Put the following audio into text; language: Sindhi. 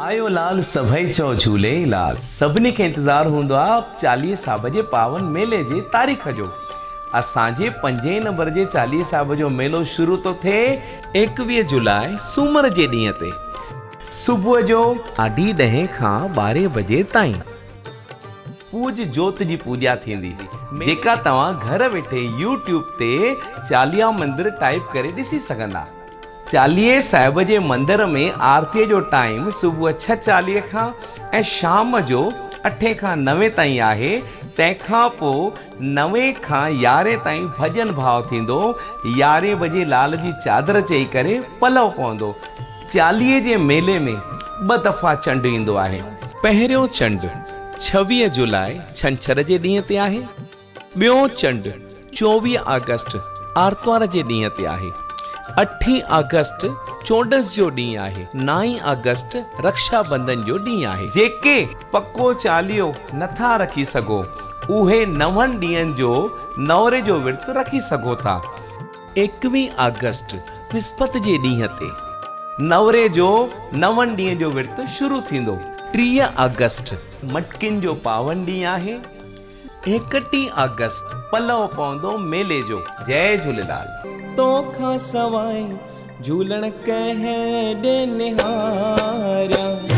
آيو لال سڀئي چئو جهولي لال. سڀني کي انتظار هوندو آ چاليهي صاحب جي پاون ميلي جي تاريخ جو. اسان جي پنجين نمبر جي چاليهي صاحب جو ميلو شروع ٿو ٿئي 21 جولاء سومر جي ڏينهن تي صبح جو ساڍي ڏهين کان ٻارهين بجي تائين. پوڄ جوت جي پوڄا ٿيندي جيڪا توهان گهر ويٺي يو ٽيوب تي چاليها مندر ٽائيپ ڪري ڏسي سگهندا. چاليهي صاحب جي مندر ۾ آرتيء جو ٽائيم صبح 6:40 کان ۽ شام جو اٺين کان نوين تائين آهي، تنهن کان پوء نوين کان يارهين تائين ڀڄن ڀاء ٿيندو، يارهين بجي لال جي چادر چئي ڪري پلئه پوندو. چاليهي جي ميلي ۾ ٻه دفعا چنڊ ايندو آهي. پهريون چنڊ 26 جولاء ڇنڇر جي ڏينهن تي آهي. ٻيون چنڊ 24 آگسٽ آرتوار جي ڏينهن تي آهي. اٺين آگسٽ چوڏس جو ڏينهن آهي. نائين آگسٽ رڪشا بندن جو ڏينهن آهي. جيڪي پڪو چاليهو نٿا رکي سگهو اهي نون ڏينهن جو نوري جو ورت رکي سگهو ٿا. ايڪويهين آگسٽ وسپت جي ڏينهن تي نوري جو نون ڏينهن جو ورت شروع ٿيندو. 30 آگسٽ مٽڪين جو پاون ڏينهن آهي. ايڪٽيهه آگسٽ پلئه پوندو ميلي جو. جئي جهوليلال. تو کان سواء جهولڻ ڪنهن ڏي نهاريان.